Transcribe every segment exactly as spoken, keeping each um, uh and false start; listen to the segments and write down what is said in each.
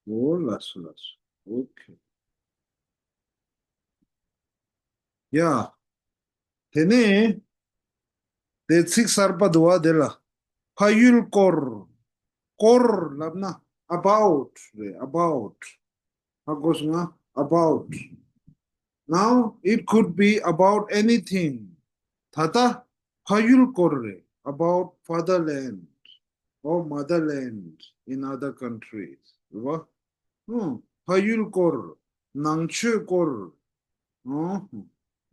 འོ་ལགས་སོ་ལགས་སོ། ཨོ་ཁེ། ཡ། དེ་ནས་དེ་ཚིག་གསར་པ་འདུག་བ་དེ་ལ། ཕ་ཡུལ་སྐོར། སྐོར་ལབ་ན་about རེད། about ཧ་གོ་སོང་ང་། about. Now it could be about anything. ད་ལྟ་ཕ་ཡུལ་སྐོར་རེད། about fatherland or motherland in other countries. རེད་བ། ཨང་། ཕ་ཡུལ་སྐོར། ནང་ཆོས་སྐོར། ཨང་།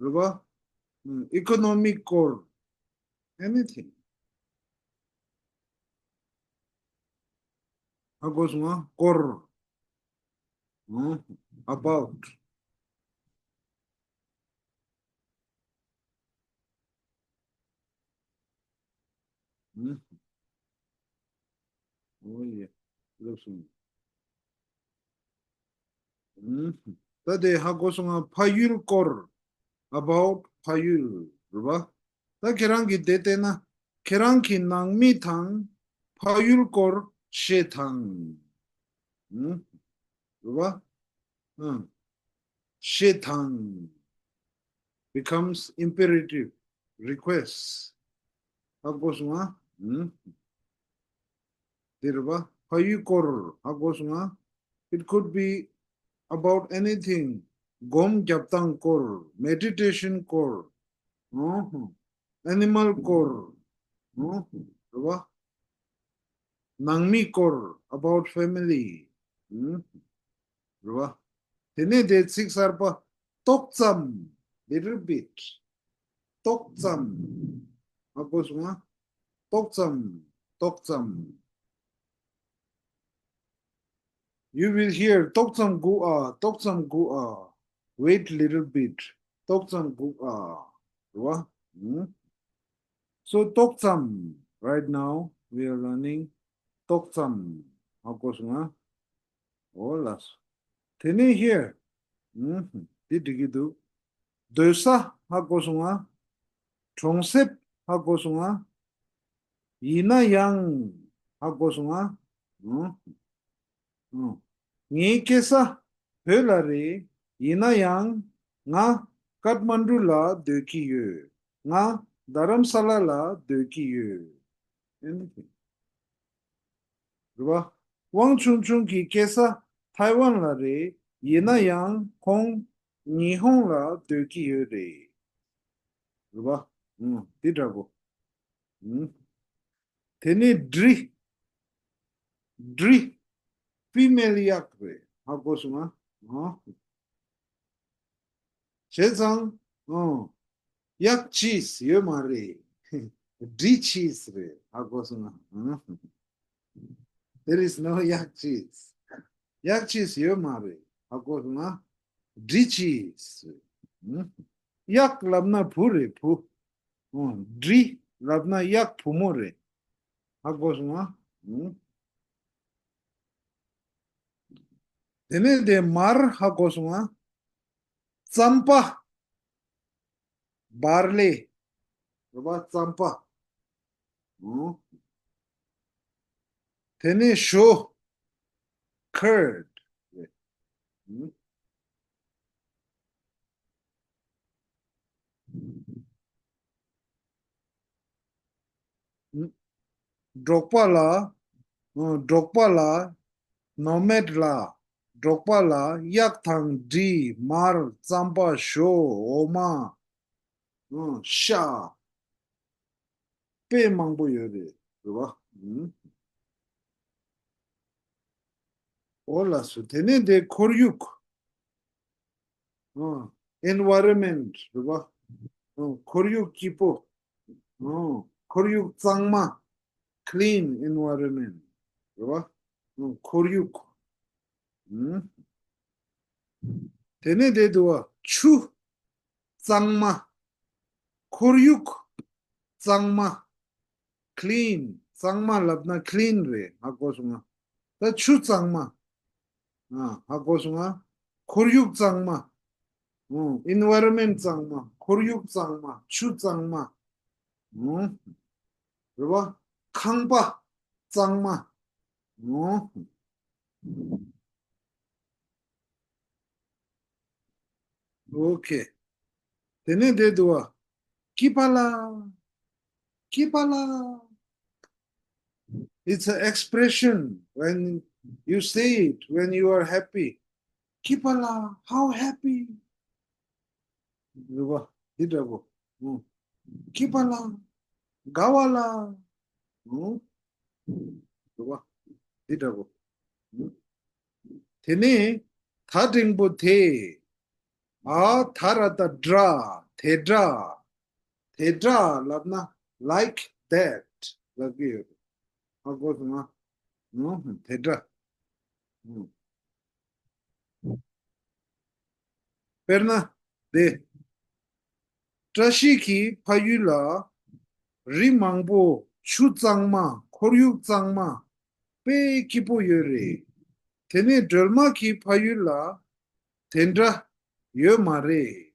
རེད་བ། ཨང་། economic སྐོར། anything. ཧ་གོ་སོང་ང་། སྐོར། ཨང་། about. ཨང་། ཨོ་ཡེ། ལགས་སོ། ཨང་། ད་དེ་ཧ་གོ་སོང་ང་། ཕ་ཡུལ་སྐོར། about ཕ་ཡུལ། རེད་བ། ད་ཁྱེད་རང་གིས་དེ་བལྟས་ན། ཁྱེད་རང་གི་ནང་མི་དང་ཕ་ཡུལ་སྐོར་བཤད་དང་། ཨང་། རེད་བ། ཨང་། བཤད་དང་། becomes imperative request. ཧ་གོ་སོང་ང་། ཨང་། དེ་རེད་བ། ཕ་ཡུལ་སྐོར། ཧ་གོ་སོང་ང་། It could be about anything. སྒོམ་རྒྱབ་སྟངས་སྐོར། meditation སྐོར། ཨང་། animal སྐོར། ཨང་། རེད་བ། ནང་མི་སྐོར། about family. ཨང་། རེད་བ། དེ་ནས་དེ་ཚིག་གསར་པ། ཏོག་ཙམ། little bit. ཏོག་ཙམ། ཧ་གོ་སོང་ང་། ཏོག་ཙམ། ཏོག་ཙམ། You will hear ཏོག་ཙམ་སྒུག་ཨ། ཏོག་ཙམ་སྒུག་ཨ། Wait little bit. ཏོག་ཙམ་སྒུག་ཨ། རེད་བ། ཨང་། So ཏོག་ཙམ། Right now we are learning ཏོག་ཙམ། ཧ་གོ་སོང་ང་། འོ་ལགས་སོ། དེ་ནས་here. ཨང་། འདི་འགྲིག་གི་འདུག་སྡོད་ས་ཧ་གོ་སོང་ང་། གྲོང་གསེབ་ཧ་གོ་སོང་ང་། ཡིན་ན་ཡང་ཧ་གོ་སོང་ང་། ཨང་། ཨང་། ངའི་སྐྱེས་ས་བོད་ལ་རེད། ཡིན་ན་ཡང་ང་ཀཏ་མན་ཌུ་ལ་སྡོད་ཀྱི་ཡོད། ང་རྡ་རམ་ས་ལ་ལ་སྡོད་ཀྱི་ཡོད། རེད་བ། དབང་ཆུང་ཆུང་གི་སྐྱེས་ས་ཐའེ་ཝན་ལ་རེད། ཡིན་ན་ཡང་ཁོང་ཉི་ཧོང་ལ་སྡོད་ཀྱི་ཡོད་རེད། རེད་བ། ཨང་། འདི་འདྲ་པོ། ཨང་། དེ་ནས་འབྲི། འབྲི། ཕི་མེལ་གཡག་རེད། ཧ་གོ་སོང་ང་། ཨང་། བྱས་ཙང་། ཨང་། གཡག་ཅིས་ཡོད་མ་རེད། འབྲི་ཅིས་རེད། ཧ་གོ་སོང་ང་། ཨང་། There is no གཡག་ཅིས། གཡག་ཅིས་ཡོད་མ་རེད། ཧ་གོ་སོང་ང་། འབྲི་ཅིས་རེད། ཨང་། གཡག་ལབ་ན་བུ་རེད། བུ། ཨང་། འབྲི་ལབ་ན་གཡག་བུ་མོ་རེད། ཧ་གོ་སོང་ང་། ཨང་། དེ་ནས་དེ་མར་ཧ་གོ་སོང་ང་། རྩམ་པ། བར་ལེ། རེད་བ། རྩམ་པ། ཨང་། དེ་ནས་ཞོ། curd། ཨང་། འབྲོག་པ་ལ། ཨང་། འབྲོག་པ་ལ། nomad ལ། འབྲོག་པ་ལ་གཡག་དང་འབྲི། མར། རྩམ་པ། ཞོ། འོ་མ། ཨང་། ཤ། དཔེ་མང་པོ་ཡོད་རེད། རེད་བ། ཨང་། འོ་ལགས་སོ། དེ་ནས་དེ་ཁོར་ཡུག་ཨང་། environment རེད་བ། ཨང་། ཁོར་ཡུག་སྐྱིད་པོ། ཨང་། ཁོར་ཡུག་གཙང་མ། clean environment རེད་བ། ཨང་། ཁོར་ཡུག་ཨང་། དེ་ནས་དེ་འདུག་བ། ཆུ་གཙང་མ། ཁོར་ཡུག་གཙང་མ། clean གཙང་མ་ལབ་ན་clean རེད། ཧ་གོ་སོང་ང་། ད་ཆུ་གཙང་མ། ཨ། ཧ་གོ་སོང་ང་། ཁོར་ཡུག་གཙང་མ། ཨང་། environment གཙང་མ། ཁོར་ཡུག་གཙང་མ། ཆུ་གཙང་མ། ཨང་། རེད་བ། ཁང་པ་གཙང་མ། ཨང་། ཨོ་ཁེ། དེ་ནས་དེ་འདུག་བ། སྐྱིད་པ་ལ། སྐྱིད་པ་ལ། It's an expression when you say it when you are happy. སྐྱིད་པ་ལ། How happy. རེད་བ། འདི་འདྲ་བོ། ཨོ། སྐྱིད་པ་ལ། དགའ་བ་ལ། ཨོ། རེད་བ། འདི་འདྲ་བོ། ཨོ། དེ་ནས་ད་འགྲེང་བུ་དེ། ཨ་ད་ར་ད་འདྲ། དེ་འདྲ། དེ་འདྲ་ལབ་ན་like that ལབ་ཀྱི་ཡོད། ཧ་གོ་སོང་ང་། ཨོ། དེ་འདྲ། ཨོ། དཔེར་ན། དེ། བཀྲ་ཤིས་ཀྱི་ཕ་ཡུལ་ལ་རི་མང་པོ། ཆུ་གཙང་མ། ཁོར་ཡུག་གཙང་མ། དཔེ་སྐྱིད་པོ་ཡོད་རེད། དེ་ནས་སྒྲོལ་མ་གི་ཕ་ཡུལ་ལ་དེ་འདྲ་ཡོད་མ་རེད།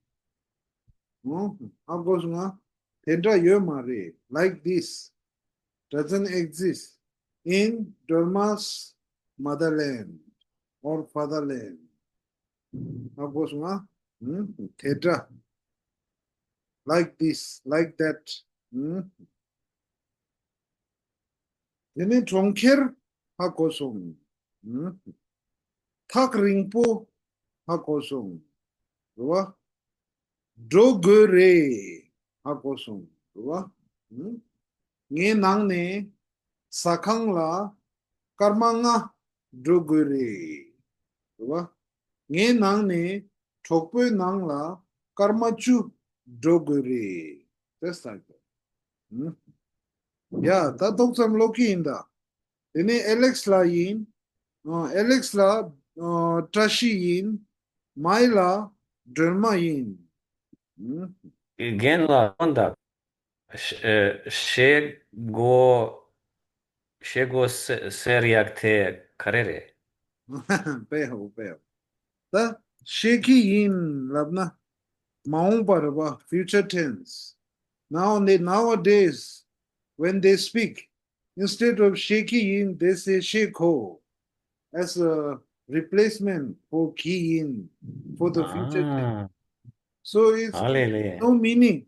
ཨོ། ཧ་གོ་སོང་ང་། དེ་འདྲ་ཡོད་མ་རེད། Like this doesn't exist in Dolma's motherland or fatherland. ཧ་གོ་སོང་ང་། ཨུམ། དེ་འདྲ། Like this, like that. ཨུམ། དེ་ནས་གྲོང་ཁྱེར་ཧ་གོ་སོང་། ཨུམ། ཐག་རིང་པོ་ཧ་གོ་སོང་། རེད་བ། འགྲོ་དགོས་རེད། ཧ་གོ་སོང་། རེད་བ། ཨུམ། ངའི་ནང་ནས་ཟ་ཁང་ལ་སྐར་མ་ལྔ་འགྲོ་དགོས་རེད། རེད་བ། ངའི་ནང་ནས་གྲོགས་པོའི་ནང་ལ་སྐར་མ་བཅུ་འགྲོ་དགོས་རེད། That's like that. ཨུམ། ཡ། ད་ཏོག་ཙམ་ཀློག་གི་ཡིན་ད། དེ་ནས་ཨེ་ལེགས་ལ་ཡིན། ཨ། ཨེ་ལེགས་ལ། ཨ། བཀྲ་ཤིས་ཡིན། མའི་ལ་སྒྲོལ་མ་ཡིན། ཨུམ། རྒན་ལགས། ཨོ་ད། ཤེ། ཨ། ཤེལ་སྒོ། ཤེལ་སྒོ་ཟེར་ཡག་དེ་ག་རེ་རེད། དཔེ་ཧོ་དཔེ་ཧོ། ད་ཤེས་ཀྱི་ཡིན་ལབ་ན་མ་འོངས་པ་རེད་བ། Future tense. Now, nowadays, when they speak, instead of ཤེས་ཀྱི་ཡིན, they say ཤེས་གོ as a replacement for གི་ཡིན, for the future tense. ཨ། So it's ཨ་ལེ་ལེ། No meaning.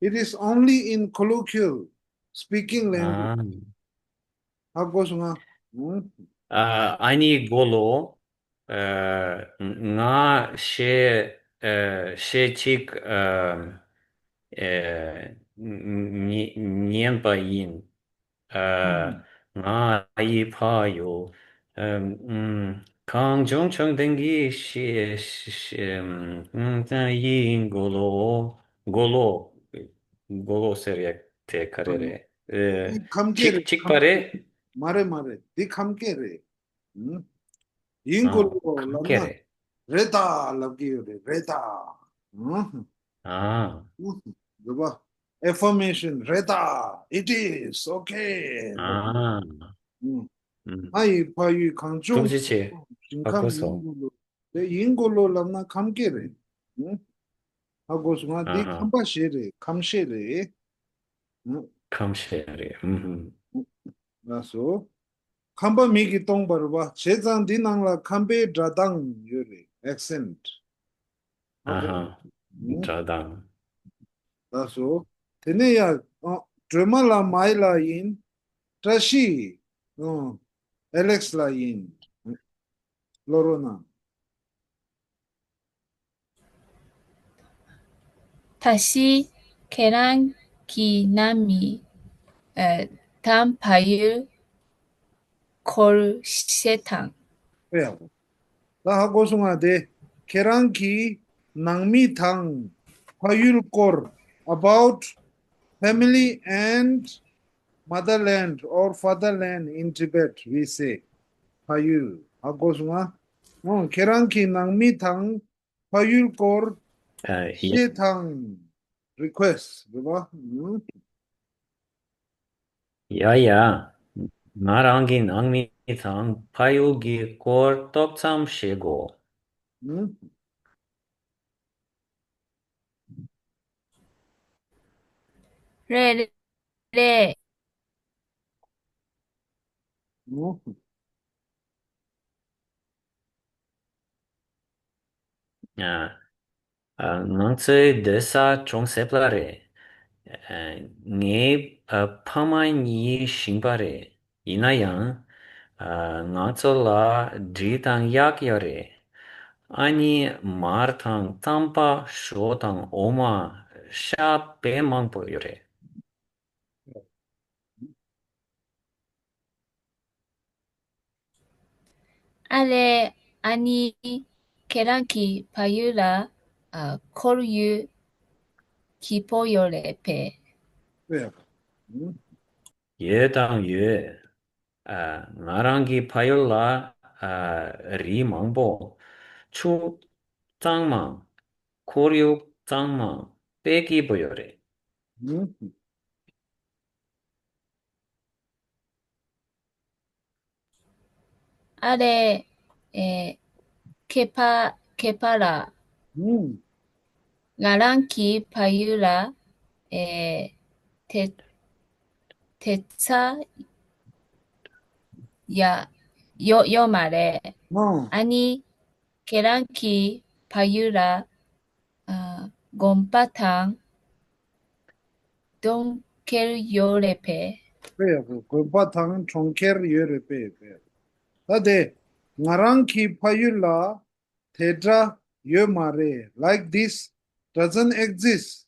It is only in colloquial speaking language. ཨ། ཧ་གོ་སོང་ང་། ཨུམ། ཨ། ཨ་ནི་གོ་ལོ། ཨ། ང་ཤེས། ཨ། ཤེས་ཅིག་ཨ། ཨ། ཉན་པ་ཡིན། ཨ། ང་ཡི་ཕ་ཡུལ། ཨ། ཨུམ། གངས་ལྗོངས་ཕྱོགས་སྟོན་གྱི་ཤེས། ཤེས། ཨུམ། ཡིན། གོ་ལོ། གོ་ལོ། གོ་ལོ་ཟེར་ཡག་དེ་ག་རེ་རེད། ཨ། འདི་ཁམས་སྐད་རེད། གཅིག་པ་རེད། མ་རེད་མ་རེད། འདི་ཁམས་སྐད་རེད། ཨུམ། ཡིན། ཨ། གོ་ལོ་ལབ་ན། ཁམས་སྐད་རེད། རེད་ད་ལབ་ཀྱི་ཡོད་རེད། རེད་ད། ཨུམ། ཨ། ཨུམ། རེད་པ། Affirmation. རེད་ད། It is okay. ཨ། ཨུམ། ཨུམ། ང་ཡི་ཕ་ཡུལ་གངས་ལྗོངས། ཐུགས་རྗེ་ཆེ། ཞིང་ཁམས། ཧ་གོ་སོང་། ཡིན། གོ་ལོ། དེ་ཡིན། གོ་ལོ་ལབ་ན་ཁམས་སྐད་རེད། ཨུམ། ཧ་གོ་སོང་ང་། འདི་ཨ་ཧ། ཁམས་པ་ཞེས་རེད། ཁམས་ཤེས་རེད། ཨུམ། ཁམས་ཤེས་རེད། ཨུམ། ལགས་སོ། ཁམས་པ་མིག་གིས་སྟོང་པ་རེད་པ། བྱས་ཙང་འདི་ནང་ལ་ཁམས་པའི་སྒྲ་གདངས་ཡོད་རེད། Accent. ཨ་ཧ། སྒྲ་གདངས། ལགས་སོ། དེ་ནས་ཡ། ཨ། སྒྲོལ་མ་ལ་མའི་ལ་ཡིན། བཀྲ་ཤིས། ཨ། ཨེ་ལེགས་ལ་ཡིན། ཀློག་རོགས་གནང་། ད་ཤི་ཁྱེད་རང་གི་ནང་མི་ཨ་དང་ཕ་ཡུལ་སྐོར་བཤད་དང་། ཨེ་ཡ། ད་ཧ་གོ་སོང་ང་། དེ་ཁྱེད་རང་གི་ནང་མི་དང་ཕ་ཡུལ་སྐོར། About family and motherland or fatherland in Tibet, we say. ཕ་ཡུལ། ཧ་གོ་སོང་ང་། ཨོ། ཁྱེད་རང་གི་ནང་མི་དང་ཕ་ཡུལ་སྐོར་ཨ། ཡ། བཤད་དང་། Request. རེད་པ། ཨུམ། ཡ་ཡ། ང་རང་གི་ནང་མི་དང་ཕ་ཡུལ་གྱི་སྐོར་ཏོག་ཙམ་བཤད་དགོས། ཨུམ། རེད་རེད། ཨུམ། ཨ། ཨ། ང་ཚོའི་སྡོད་ས་གྲོང་གསེབ་ལ་རེད། ཨ། ངའི་ཨ་ཕ་མ་གཉིས་ཤིང་པ་རེད། ཡིན་ན་ཡང་། ཨ། ང་ཚོ་ལ་འབྲས་དང་གཡག་ཡོད་རེད། ཨ་ནི་མར་དང་རྩམ་པ། ཞོ་དང་འོ་མ། ཤ་དཔེ་མང་པོ་ཡོད་རེད། ཨ་ལས། ཨ་ནི་ཁྱེད་རང་གི་ཕ་ཡུལ་ལ་ཨ་ཁོར་ཡུག་སྐྱིད་པོ་ཡོད་རེད་པས། ཡོད་དང་ཡོད། ཨ། ང་རང་གི་ཕ་ཡུལ་ལ་ཨ་རི་མང་པོ། ཆུ་གཙང་མ། ཁོར་ཡུག་གཙང་མ། དཔེ་སྐྱིད་པོ་ཡོད་རེད། ཨ་རེ། ཨེ། ཁྱེད་ཕ། ཁྱེད་ཕ་ལ། ང་རང་གི་ཕ་ཡུལ་ལ། ཨེ། དེ། དེ་ཚ་ཡ། ཡོད། ཡོད་མ་རེད། ཨ་ནི་ཁྱེད་རང་གི་ཕ་ཡུལ་ལ། ཨ། དགོན་པ་དང་གྲོང་ཁྱེར་ཡོད་རེད་པས། དཔེ་ཡག་པོ། དགོན་པ་དང་གྲོང་ཁྱེར་ཡོད་རེད་པས། དཔེ་ཡག་པོ། ད་དེ་ང་རང་གི་ཕ་ཡུལ་ལ་དེ་འདྲ་ཡོད་མ་རེད། Like this doesn't exist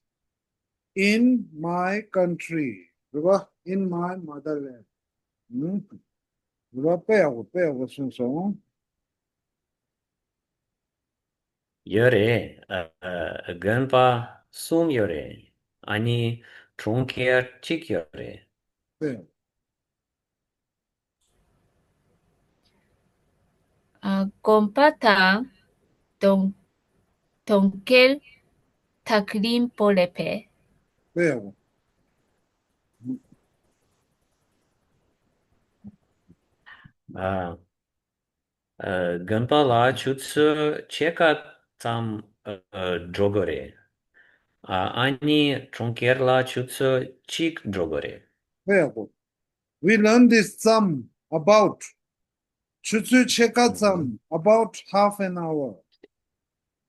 in my country. རེད་པ། In my motherland. ཨུམ། རེད་པ། དཔེ་ཡག་པོ། དཔེ་ཡག་པོ་གསུངས་སོང་། ཡོད་རེད། ཨ། དགོན་པ་གསུམ་ཡོད་རེད། ཨ་ནི་གྲོང་ཁྱེར་གཅིག་ཡོད་རེད། ཨ། དགོན་པ་དང་གྲོང་། གྲོང་ཁྱེར་ཐག་རིང་པོ་རེད་པས། ཨ། ཨ། དགོན་པ་ལ་ཆུ་ཚོད་ཕྱེད་ཀ་ཙམ་ཨ་འགྲོ་དགོས་རེད། ཨ། ཨ་ནི་གྲོང་ཁྱེར་ལ་ཆུ་ཚོད་གཅིག་འགྲོ་དགོས་རེད། དཔེ་ཡག་པོ། We learn this ཙམ། About. ཆུ་ཚོད་ཕྱེད་ཀ་ཙམ། About half an hour.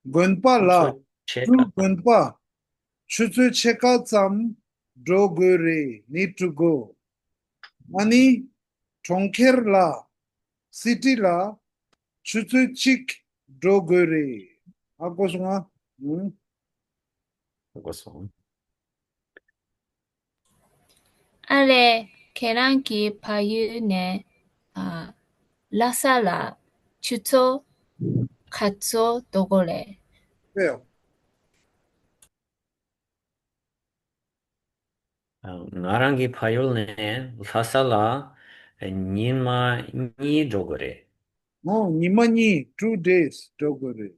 དགོན་པ་ལ། ཆུ་ཚོད་ཕྱེད་ཀ། དགོན་པ། ཆུ་ཚོད་ཕྱེད་ཀ་ཙམ་འགྲོ་དགོས་རེད། Need to go. ཨ་ནི་གྲོང་ཁྱེར་ལ། City ལ་ཆུ་ཚོད་གཅིག་འགྲོ་དགོས་རེད། ཧ་གོ་སོང་ང་། ཧ་གོ་སོང་། ཨ་ལས། ཁྱེད་རང་གི་ཕ་ཡུལ་ནས་ཨ་ལྷ་ས་ལ་ཆུ་ཚོད་ག་ཚོད་འགྲོ་དགོས་རེད། དཔེ་ཡག་ང་རང་གི་ཕ་ཡུལ་ནས་ལྷ་ས་ལ་ཉི་མ་གཉིས་འགྲོ་དགོས་རེད། ཨོ། ཉི་མ་གཉིས། Two days འགྲོ་དགོས་རེད།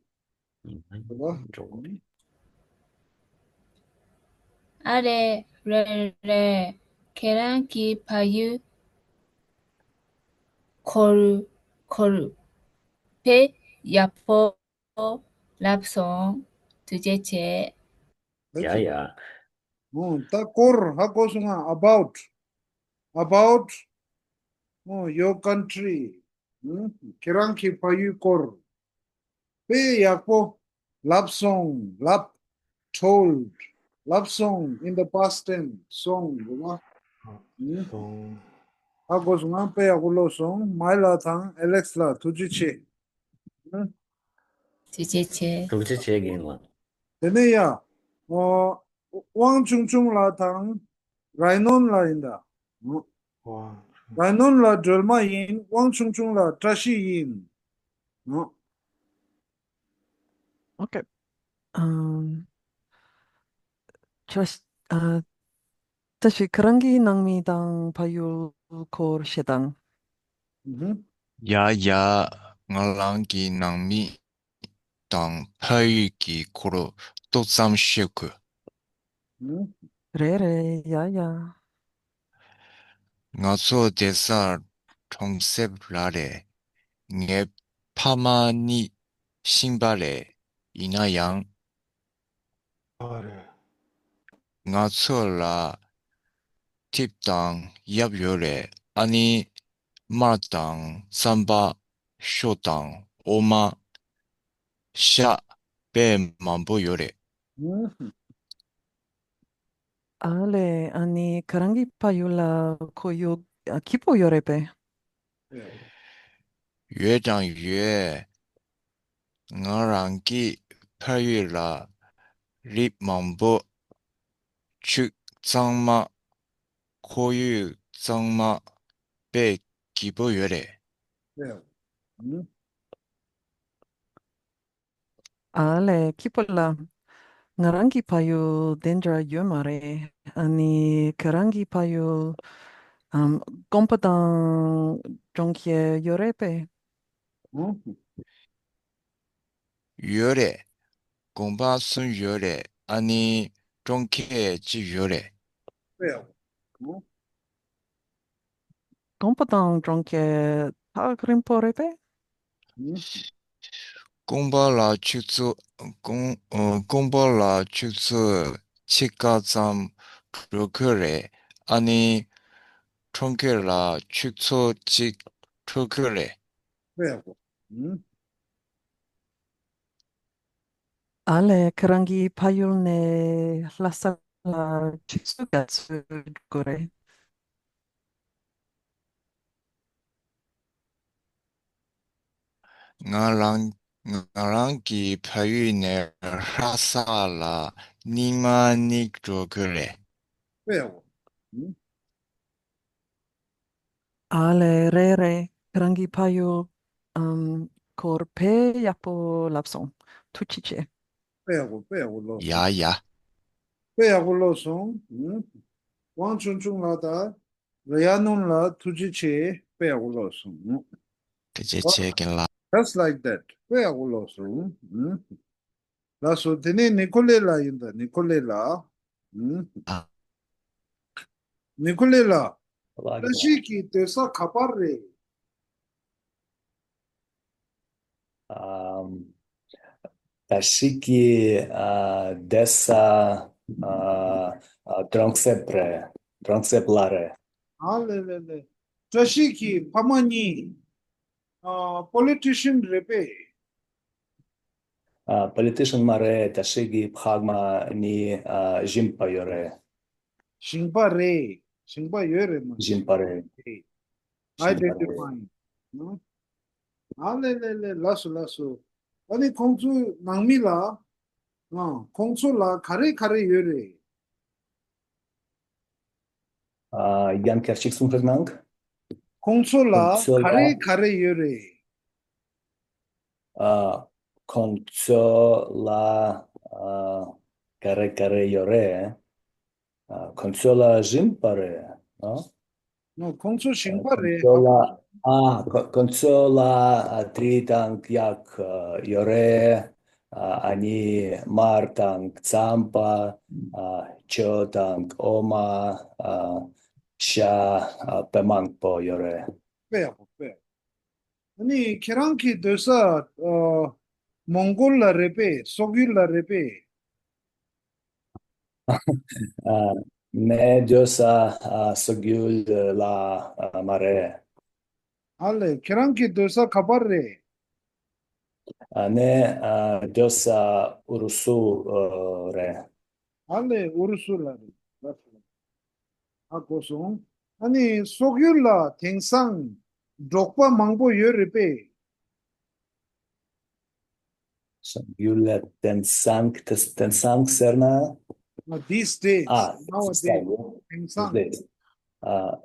ཉི་མ་གཉིས་འགྲོ་དགོས་རེད། ཨ་རེ། རེད་རེད། ཁྱེད་རང་གི་ཕ་ཡུལ་སྐོར། སྐོར་དཔེ་ཡག་པོ་ལབ་སོང་། ཐུགས་རྗེ་ཆེ། ཡ་ཡ། ཨོ། ད་སྐོར་ཧ་གོ་སོང་ང་། About. About. ཨོ། Your country. ཁྱེད་རང་གི་ཕ་ཡུལ་སྐོར། དཔེ་ཡག་པོ་ལབ་སོང་། ལབ། Told. ལབ་སོང་། In the past tense. སོང་། རེད་བ། སོང་། ཧ་གོ་སོང་ང་། དཔེ་ཡག་པོ་ལབ་སོང་། མའི་ལགས་དང་ཨེ་ལེགས་ལགས་ཐུགས་རྗེ་ཆེ། ཐུགས་རྗེ་ཆེ། ཐུགས་རྗེ་ཆེ་རྒན་ལགས། དེ་ནས་ཡ། ཨོ། དབང་ཆུང་ཆུང་ལགས་དང་རའི་ནོན་ལགས་ཡིན་ད། དབང་ཆུང་། རའི་ནོན་ལགས་སྒྲོལ་མ་ཡིན། དབང་ཆུང་ཆུང་ལགས་བཀྲ་ཤིས་ཡིན། ཨོ། ཨོ་ཀེ། ཨམ། བཀྲ་ཤིས། ཨ། བཀྲ་ཤིས། ཁྱེད་རང་གི་ནང་མི་དང་ཕ་ཡུལ་སྐོར་བཤད་དང་། ཨུ་ཧུ། ཡ་ཡ། ང་རང་གི་ནང་མི་དང་ཕ་ཡུལ་གྱི་སྐོར་ཏོག་ཙམ་བཤད་དགོས། ཨུ། རེད་རེད། ཡ་ཡ། ང་ཚོ་བསྡད་ས་གྲོང་གསེབ་ལ་རེད། ངའི་ཕ་མ་གཉིས་ཤིང་པ་རེད། ཡིན་ན་ཡང་། ཨ་རེད། ང་ཚོ་ལ་ཐིབས་དང་ཡབ་ཡོད་རེད། ཨ་ནི་མར་དང་རྩམ་པ། ཞོ་དང་འོ་མ། ཤ་ དཔེ་མང་པོ་ཡོད་རེད། ཨ་ལས། ཨ་ནི་ཁྱེད་རང་གི་ཕ་ཡུལ་ལ་ཁོར་ཡུག་ཨ་སྐྱིད་པོ་ཡོད་རེད་པས། ཡོད་ཀྱང་ཡོད། ང་རང་གི་ཕ་ཡུལ་ལ་རི་མང་པོ། ཆུ་གཙང་མ། ཁོར་ཡུག་གཙང་མ། དཔེ་སྐྱིད་པོ་ཡོད་རེད། ཨ་ལས། སྐྱིད་པོ་ལ། ང་རང་གི་ཕ་ཡུལ་དེ་འདྲ་ཡོད་མ་རེད། ཨ་ནི་ཁྱེད་རང་གི་ཕ་ཡུལ་ཨམ་གོམ་པ་དང་གྲོང་ཁྱེར་ཡོད་རེད་པས། ཡོད་རེད། གོམ་པ་གསུམ་ཡོད་རེད། ཨ་ནི་གྲོང་ཁྱེར་གཅིག་ཡོད་རེད། གོམ་པ་དང་གྲོང་ཁྱེར་ཐག་རིང་པོ་རེད་པས། གོམ་པ་ལ་ཆུ་ཚོད། གོམ་ཨ་གོམ་པ་ལ་ཆུ་ཚོད་ཕྱེད་ཀ་ཙམ་འགྲོ་གི་རེད། ཨ་ནི་གྲོང་ཁྱེར་ལ་ཆུ་ཚོད་གཅིག་འགྲོ་གི་རེད། ཨ་ལས། ཁྱེད་རང་གི་ཕ་ཡུལ་ནས་ལྷ་ས་ལ་ཆུ་ཚོད་ག་ཚོད་འགྲོ་གི་རེད། ང་རང་ང་རང་གི་ཕ་ཡུལ་ནས་ལྷ་ས་ལ་སྙིགས་མ་གཉིས་འགྲོ་གི་རེད། ཨ་ལས། རེད་རེད། ཁྱེད་རང་གི་ཕ་ཡུལ་ཨམ་སྐོར་དཔེ་ཡག་པོ་ལབ་སོང་། ཐུགས་རྗེ་ཆེ། དཔེ་ཡག་པོ། དཔེ་ཡག་པོ་ལབ་སོང་། ཡ་ཡ། དཔེ་ཡག་པོ་ལབ་སོང་། ཨུམ། ཝང་ཆུང་ཆུང་ལགས་དང་ར་ཡ་ནུན་ལགས་ཐུགས་རྗེ་ཆེ། དཔེ་ཡག་པོ་ལབ་སོང་། ཨུམ། ཐུགས་རྗེ་ཆེ་རྒན་ལགས། Just like that. དཔེ་ཡག་པོ་ལབ་སོང་། ཨུམ། ལགས་སོ། དེ་ནས་ནི་ཁོ་ལེ་ལགས་ཡིན་ད། ནི་ཁོ་ལེ་ལགས། ཨུམ། ཨ། ནི་ཁོ་ལེ་ལགས། བཀྲ་ཤིས་ཀྱི་སྡོད་ས་ག་པར་རེད། ཨམ། བཀྲ་ཤིས་ཀྱི་ཨ་སྡོད་ས་ཨ་ཨ་གྲོང་གསེབ་རེད། གྲོང་གསེབ་ལ་རེད། ཨ་ལེ་ལེ་ལེ། བཀྲ་ཤིས་ཀྱི་ཕ་མ་གཉིས་ཨ་པོ་ལི་ཊི་ཤན་རེད་པས། ཨ་པོ་ལི་ཊི་ཤན་མ་རེད། བཀྲ་ཤིས་ཀྱི་ཕ་མ་གཉིས་ཨ་ཞིང་པ་ཡོད་རེད། ཞིང་པ་རེད། ཞིང་པ་ཡོད་རེད་མ། ཞིང་པ་རེད། རེད། ཞིང་པ་རེད། Identifying. ཨ་ལེ་ལེ་ལེ། ལགས་སོ་ལགས་སོ། ཨ་ནི་ཁོང་ཚོའི་ནང་མི་ལ། ཨ་ཁོང་ཚོ་ལ་ག་རེ་ག་རེ་ཡོད་རེད། ཨ་ཡང་བསྐྱར་ཅིག་གསུང་རོགས་གནང་། ཁོང་ཚོ་ལ་ཁོང་ཚོ་ལ་ག་རེ་ག་རེ་ཡོད་རེད། ཨ་ཁོང་ཚོ་ལ་ཨ་ག་རེ་ག་རེ་ཡོད་རེད། ཨ་ཁོང་ཚོ་ལ་ཞིང་པ་རེད། ཨ། ཁོང་ཚོ་ཞིང་པ་རེད། ཁོང་ཚོ་ལ་ཨ་ཁོ་ཁོང་ཚོ་ལ་ཨ་གྲི་དང་གཡག་ཨ་ཡོད་རེད། ཨ་ཨ་ནི་མར་དང་རྩམ་པ། ཨ་ཆུ་དང་འོ་མ། ཨ་ཤ། ཨ་དཔེ་མང་པོ་ཡོད་རེད། དཔེ་ཡག་པོ། དཔེ་ཡག་པོ། ཨ་ནི་ཁྱེད་རང་གི་སྡོད་ས་ཨ་མོང་གོལ་ལ་རེད་པས། སོག་ཡུལ་ལ་རེད་པས། ཨ་ངའི་སྡོད་ས་ཨ་སོག་ཡུལ་ལ་ཨ་མ་རེད། ཨ་ལས། ཁྱེད་རང་གི་སྡོད་ས་ག་པར་རེད། ཨ་ངའི་ཨ་སྡོད་ས་ཨུ་རུ་སུ་ཨ་རེད། ཨ་ལས། ཨུ་རུ་སུ་ལ་རེད། ཨ་གོ་སོང་། ཨ་ནི་སོག་ཡུལ་ལ་དེང་སང་འབྲོག་པ་མང་པོ་ཡོད་རེད་པས། སོག་ཡུལ་ལ་དེང་སང་། དེ་དེང་སང་ཟེར་ན། ཨ། these days. ཨ། nowadays. དེང་སང་། these days. ཨ།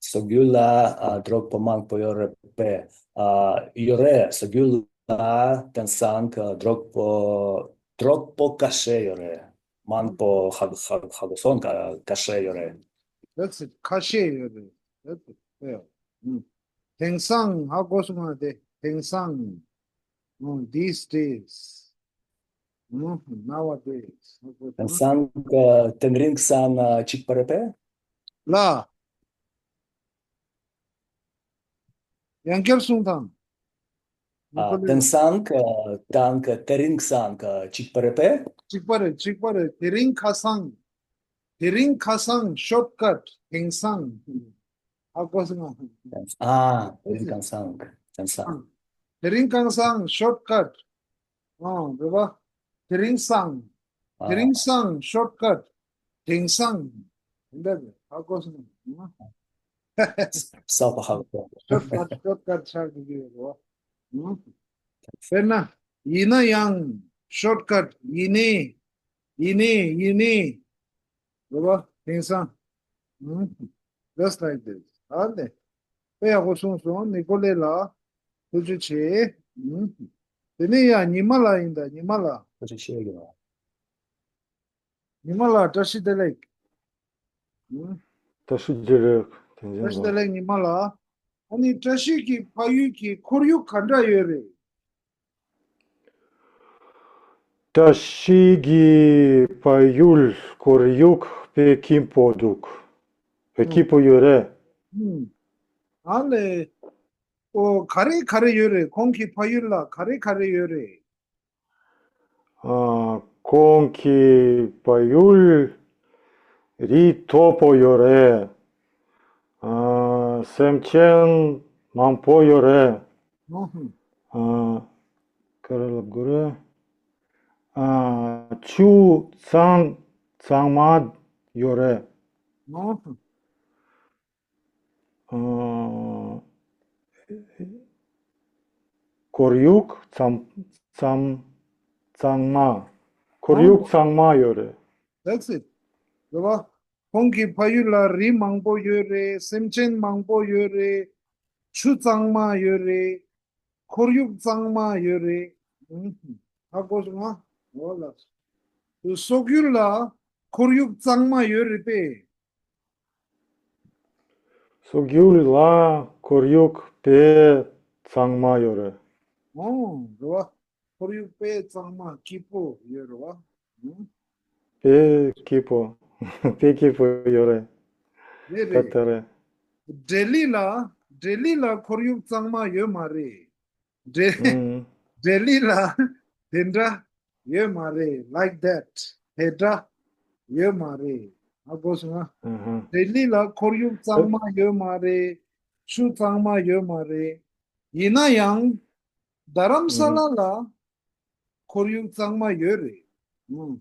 སོག་ཡུལ་ལ་ཨ་འབྲོག་པ་མང་པོ་ཡོད་རེད་པས། ཨ་ཡོད་རེད། སོག་ཡུལ་ལ་དེང་སང་ཨ་འབྲོག་པ་འབྲོག་པ་ཁ་ཤས་ཡོད་རེད། མང་པོ་ཧ་ཧ་ཧ་གོ་སོང་། ཁ་ཁ་ཤས་ཡོད་རེད། That's it. ཁ་ཤས་ཡོད་རེད། That's it. Yeah. ཨུམ། དེང་སང་ཧ་གོ་སོང་ང་། དེ་དེང་སང་། ཨུམ། these days. ཨུམ། nowadays. དེང་སང་ཨ་དེང་རིང་སང་ཨ་གཅིག་པ་རེད་པས། ལ། ཡང་བསྐྱར་གསུང་དང་། ཨ་དེང་སང་ཨ་དང་ཨ་དེ་རིང་སང་ཨ་གཅིག་པ་རེད་པས། གཅིག་པ་རེད། གཅིག་པ་རེད། དེ་རིང་ཁ་སང་། དེ་རིང་ཁ་སང་། shortcut. དེང་སང་། ཧ་གོ་སོང་ང་། ཨ་དེ་རིང་ཁ་སང་། དེང་སང་། དེ་རིང་ཁ་སང་། shortcut. ཨ་རེད་པ། དེ་རིང་སང་། དེ་རིང་སང་ཤོཊ་ཀཊ། དེང་སང་། འདི་འདྲ་ཧ་གོ་སོང་། ས་པ་ཧ་གོ། ཤོཊ་ཀཊ་ཤོཊ་ཀཊ་ཆགས་ཀྱི་ཡོད་རེད་བ། དཔེར་ན། ཡིན་ན་ཡང་། ཤོཊ་ཀཊ། ཡིན་ནའི། ཡིན་ནའི། ཡིན་ནའི། རེད་བ། དེང་སང་། Just like this. ཨ་ནི། དཔེ་ཡག་པོ་གསུངས་སོང་། ནི་ཀོ་ལེ་ལགས། ཐུགས་རྗེ་ཆེ། དེ་ནས་ཡ་ཉི་མ་ལགས་ཡིན་ད། ཉི་མ་ལགས། ཐུགས་རྗེ་ཆེ་ཡོད། ཉི་མ་ལགས། བཀྲ་ཤིས་བདེ་ལེགས། བཀྲ་ཤིས་བདེ་ལེགས། བཀྲ་ཤིས་བདེ་ལེགས། ཉི་མ་ལགས། ཨ་ནི་བཀྲ་ཤིས་ཀྱི་ཕ་ཡུལ་གྱི་ཁོར་ཡུག་ག་འདྲ་ཡོད་རེད། བཀྲ་ཤིས་ཀྱི་ཕ་ཡུལ་ཁོར་ཡུག་དཔེ་སྐྱིད་པོ་འདུག་དཔེ་སྐྱིད་པོ་ཡོད་རེད། ཨ་ལས། ཨོ། ག་རེ་ག་རེ་ཡོད་རེད། ཁོང་གི་ཕ་ཡུལ་ལ་ག་རེ་ག་རེ་ཡོད་རེད། ཨ། ཁོང་གི་ཕ་ཡུལ་རི་མཐོ་པོ་ཡོད་རེད། ཨ། སེམས་ཅན་མང་པོ་ཡོད་རེད། ཨ། ག་རེ་ལབ་དགོས་རེད། ཨ། ཆུ་གཙང་གཙང་མ་ཡོད་རེད། ཨ། ཁོར་ཡུག་གཙང་གཙང་གཙང་མ། ཁོར་ཡུག་གཙང་མ་ཡོད་རེད། That's it. རེད་བ། ཁོང་གི་ཕ་ཡུལ་ལ་རི་མང་པོ་ཡོད་རེད། སེམས་ཅན་མང་པོ་ཡོད་རེད། ཆུ་གཙང་མ་ཡོད་རེད། ཁོར་ཡུག་གཙང་མ་ཡོད་རེད། ཧ་གོ་སོང་ང་། འོ་ལགས། སོག་ཡུལ་ལ་ཁོར་ཡུག་གཙང་མ་ཡོད་རེད་པས། སོག་ཡུལ་ལ་ཁོར་ཡུག་དཔེ་གཙང་མ་ཡོད་རེད། ཨོ། རེད་བ། ཁོར་ཡུག་དཔེ་གཙང་མ་སྐྱིད་པོ་ཡོད་རེད་བ། དཔེ་སྐྱིད་པོ། དཔེ་སྐྱིད་པོ་ཡོད་རེད། རེད་རེད། ད་ལྟ་རེད། ལྡི་ལི་ལ། ལྡི་ལི་ལ་ཁོར་ཡུག་གཙང་མ་ཡོད་མ་རེད། ལྡི་ལྡི་ལི་ལ་དེ་འདྲ་ཡོད་མ་རེད། Like that. དེ་འདྲ་ཡོད་མ་རེད། ཧ་གོ་སོང་ང་། ལྡི་ལི་ལ་ཁོར་ཡུག་གཙང་མ་ཡོད་མ་རེད། ཆུ་གཙང་མ་ཡོད་མ་རེད། ཡིན་ན་ཡང་། རྡ་རམ་ས་ལ་ལ་ཁོར་ཡུག་གཙང་མ་ཡོད་རེད།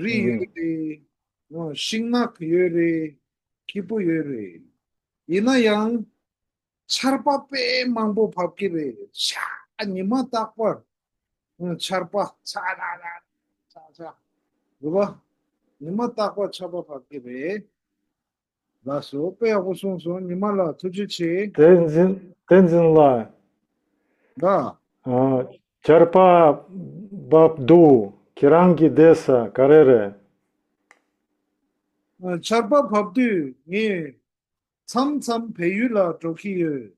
རི་ཡོད་རེད། ཤིང་ནགས་ཡོད་རེད། སྐྱིད་པོ་ཡོད་རེད། ཡིན་ན་ཡང་། ཆར་པ་དཔེ་མང་པོ་བབས་ཀྱི་རེད། ཤ། ཉི་མ་རྟག་པར། ཨ། ཆར་པ་ཚ་ལ་ལ་ཚ་ཚ། རེད་བ། ཉི་མ་རྟག་པར་ཆར་པ་བབས་ཀྱི་རེད། ལགས་སོ། དཔེ་ཡག་པོ་གསུངས་སོང་། ཉི་མ་ལགས་ཐུགས་རྗེ་ཆེ། བསྟན་འཛིན། བསྟན་འཛིན་ལགས། ལགས། ཨ། ཆར་པ་བབས་འདུག་ཁྱེད་རང་གི་བསྡད་ས་ག་རེ་རེད། ཨ། ཆར་པ་བབས་དུས་ངས་མཚམས་མཚམས་བལ་ཡུལ་ལ་འགྲོ་གི་ཡོད།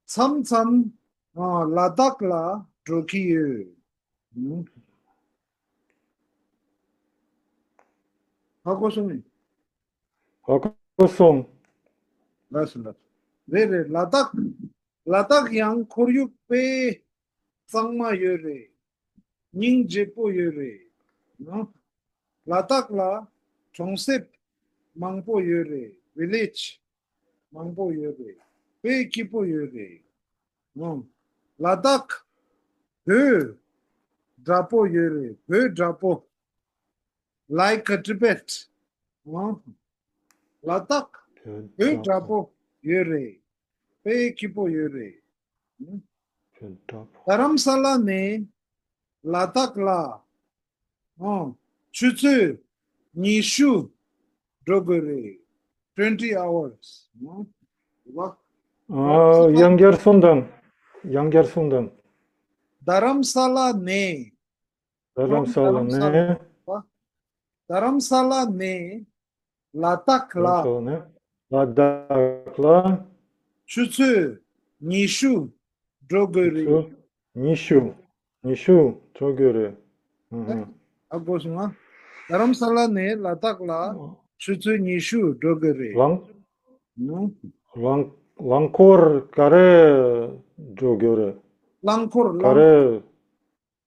མཚམས་མཚམས། ཨ། ལ་དྭགས་ལ་འགྲོ་གི་ཡོད། ཧ་གོ་སོང་ངས། ཧ་གོ་སོང་། ལགས་སོ་ལགས། རེད་རེད། ལ་དྭགས། ལ་དྭགས་ཡང་ཁོར་ཡུག་དཔེ་གཙང་མ་ཡོད་རེད། སྙིང་རྗེ་པོ་ཡོད་རེད། ལ་དྭགས་ལ་གྲོང་གསེབ་མང་པོ་ཡོད་རེད། Village མང་པོ་ཡོད་རེད། དཔེ་སྐྱིད་པོ་ཡོད་རེད། ལ་དྭགས་བོད་འདྲ་པོ་ཡོད་རེད། བོད་འདྲ་པོ། Like a Tibet. ལ་དྭགས་བོད་འདྲ་པོ་ཡོད་རེད། དཔེ་སྐྱིད་པོ་ཡོད་རེད། བོད་འདྲ་པོ། རྡ་རམ་ས་ལ་ནས་ལ་དྭགས་ལ། ཨོ། ཆུ་ཚོད་ཉི་ཤུ་འགྲོ་དགོས་རེད། Twenty hours. ཨོ། ཨ། ཡང་བསྐྱར་གསུང་དང་། ཡང་བསྐྱར་གསུང་དང་། རྡ་རམ་ས་ལ་ནས། རྡ་རམ་ས་ལ་ནས། རྡ་རམ་ས་ལ་ནས་ལ་དྭགས་ལ། རྡ་རམ་ས་ལ་ནས་ལ་དྭགས་ལ། ཆུ་ཚོད་ཉི་ཤུ་འགྲོ་དགོས་རེད། ཆུ་ཚོད་ཉི་ཤུ། ཉི་ཤུ་འགྲོ་དགོས་རེད། ཧུ་ཧུ། ཧ་གོ་སོང་ང་། རྡ་རམ་ས་ལ་ནས་ལ་དྭགས་ལ་ཆུ་ཚོད་ཉི་ཤུ་འགྲོ་དགོས་རེད། རླངས་ཧུ། རླངས་རླངས་འཁོར་ག་རེ་འགྲོ་དགོས་རེད། རླངས་འཁོར། ག་རེ།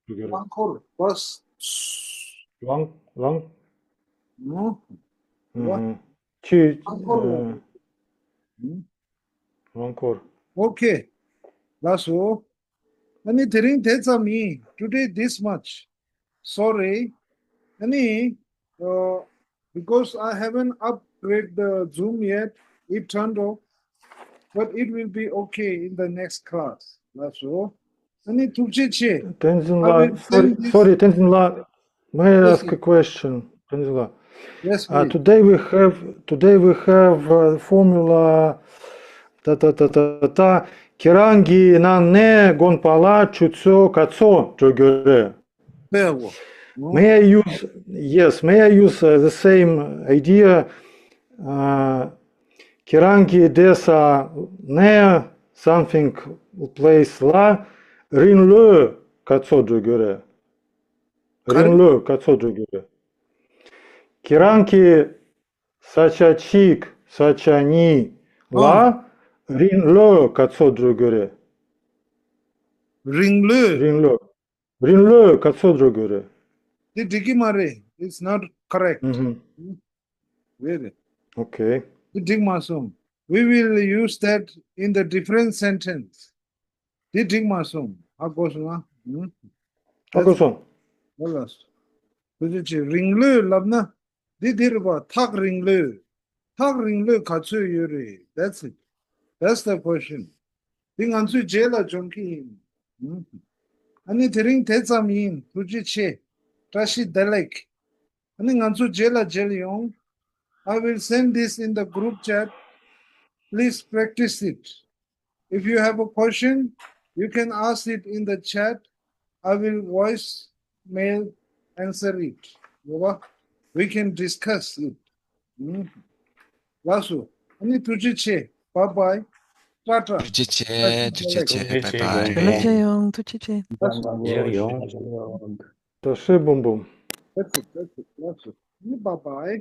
རླངས་འཁོར། བྷ་སི། རླངས་རླངས། ནོ། ཧུ་ཧུ། ཆུ། རླངས་འཁོར། ཨ། རླངས་འཁོར། ཨོ་ཁེ། ལགས་སོ། ཨ་ནི་དེ་རིང་དེ་ཙམ་ཡིན། Today this much. Sorry. ཨ་ནི། Uh, because I haven't upgrade the Zoom yet, it turned off, but it will be okay in the next class. That's all. ཨ་ནི་ཐུགས་རྗེ་ཆེ། བསྟན་འཛིན་ལགས། Sorry, བསྟན་འཛིན་ལགས། May I ask a question, བསྟན་འཛིན་ལགས? Yes, uh, please. Today we have, today we have, uh, formula. ད་ད་ད་ད་ད། ཁྱེད་རང་གི་ནང་ནས་དགོན་པ་ལ་ཆུ་ཚོད་ག་ཚོད་འགྲོ་རྒྱུ་རེད། May I use, yes, may I use, uh, the same idea? Uh, ཁྱེད་རང་གི་བསྡད་ས་ནས་something place ལ་རིང་ལོས་ག་ཚོད་འགྲོ་རྒྱུ་རེད། རིང་ལོས་ག་ཚོད་འགྲོ་རྒྱུ་རེད། ཁྱེད་རང་གི་ས་ཆ་གཅིག་ས་ཆ་གཉིས་ལ་རིང་ལོས་ག་ཚོད་འགྲོ་རྒྱུ་རེད། རིང་ལོས། རིང་ལོས། རིང་ལོས་ག་ཚོད་འགྲོ་རྒྱུ་རེད། འདི་འགྲིག་གི་མ་རེད། It's not correct. ཨུ་ཧུམ། རེད་རེད། Okay. འདི་འགྲིག་མ་སོང་། We will use that in the different sentence. འདི་འགྲིག་མ་སོང་། ཧ་གོ་སོང་ང་། ཧ་གོ་སོང་། ལགས་སོ། ཐུགས་རྗེ་ཆེ། རིང་ལོས་ལབ་ན། འདི་འདི་རེད་པ། ཐག་རིང་ལོས། ཐག་རིང་ལོས་ག་ཚོད་ཡོད་རེད། That's it. That's the question. འདི་ང་ཚོས་རྗེས་ལ་སྦྱོང་གི་ཡིན། ཨ་ནི་དེ་རིང་དེ་ཙམ་ཡིན། ཐུགས་རྗེ་ཆེ། བཀྲ་ཤིས་བདེ་ལེགས། ཨ་ནི་ང་ཚོ་རྗེས་ལ་མཇལ་ཡོང་། I will send this in the group chat. Please practice it. If you have a question, you can ask it in the chat. I will voice mail answer it. ཡོད་པ། We can discuss it. ལགས་སོ། ཨ་ནི་ཐུགས་རྗེ་ཆེ། Bye bye. ཊ་ཊ། ཐུགས་རྗེ་ཆེ། ཐུགས་རྗེ་ཆེ། བཀྲ་ཤིས་བདེ་ལེགས། བཀྲ་ཤིས་བདེ་ལེགས། ཡོང་། ཐུགས་རྗེ་ཆེ། ལགས་སོ། བཀྲ་ཤིས་འབུམ་འབུམ། That's it, that's it. ལགས་སོ། ཨ་ནི་bye bye.